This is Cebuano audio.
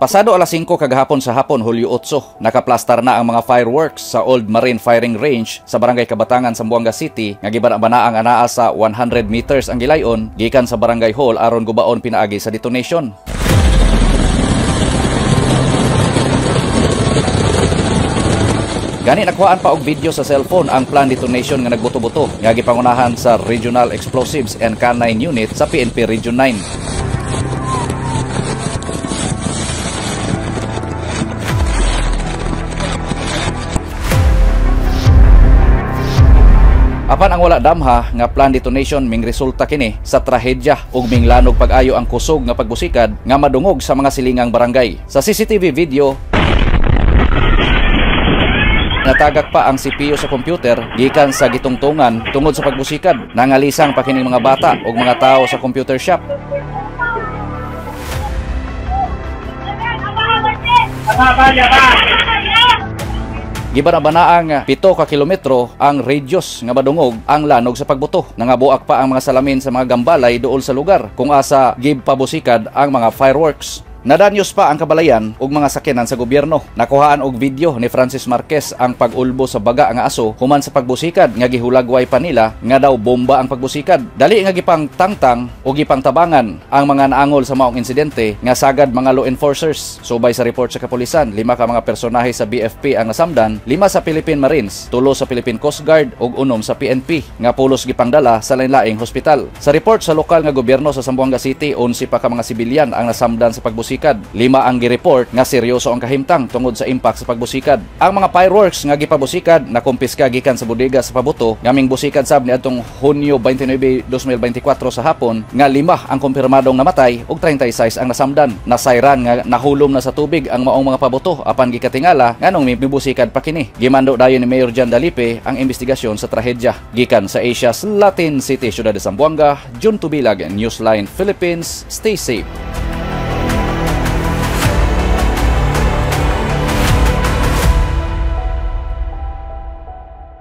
Pasado alas 5 kagahapon sa hapon, Hulyo 8, nakaplastar na ang mga fireworks sa Old Marine Firing Range sa Barangay Kabatangan, Zamboanga City, nga gibanabana ang anaa sa 100 meters ang gilayon gikan sa Barangay Hall aron gubaon pinaagi sa detonation. Gani nakuhaan pa og video sa cellphone ang plan detonation nga nagbuto-buto nga gipangunahan sa Regional Explosives and Canine Unit sa PNP Region 9. Apan ang wala damha nga plan detonation ming resulta kini sa trahedya ug minglanog pag-ayo ang kusog nga pagbusikad nga madungog sa mga silingang barangay. Sa CCTV video, natagak pa ang CPU sa computer gikan sa gitungtungan tungod sa pagbusikad. Nangalisang pa kining mga bata ug mga tao sa computer shop. Gibanabanaang 7 ka kilometro ang radius nga madungog ang lanog sa pagbuto. Nangabuak pa ang mga salamin sa mga gambalay duol sa lugar kung asa gipabusikad ang mga fireworks. Nadanyos pa ang kabalayan ug mga sakyanan sa gobyerno. Nakuhaan og video ni Francis Marquez ang pag-ulbo sa baga nga aso human sa pagbusikad nga gihulagway pa nila nga daw bomba ang pagbusikad. Dali nga gipang tangtang o gipang tabangan ang mga naangol sa maong insidente nga sagad mga law enforcers. Subay sa report sa kapulisan, 5 ka mga personahe sa BFP ang nasamdan, 5 sa Philippine Marines, 3 sa Philippine Coast Guard ug 6 sa PNP nga pulos gipangdala sa lain-laing hospital. Sa report sa lokal nga gobyerno sa Zamboanga City, 11 pa ka mga sibilyan ang nasamdan sa pagbusikad. 5 ang gireport nga seryoso ang kahimtang tungod sa impact sa pagbusikad. Ang mga fireworks nga gipabusikad nakumpiska gikan sa bodega sa pabuto ngaming busikad sab niadtong Hunyo 29, 2024 sa hapon nga 5 ang kumpirmadong namatay ug 36 ang nasamdan. Nasayran nga nahulom na sa tubig ang maong mga pabuto apan gikatingala nganong mibusikad pa kini. Gimando dayon ni Mayor Jan Dalipe ang investigasyon sa trahedya. Gikan sa Asia's Latin City, Ciudad de Zamboanga, Jun Tubilag, Newsline Philippines. Stay safe.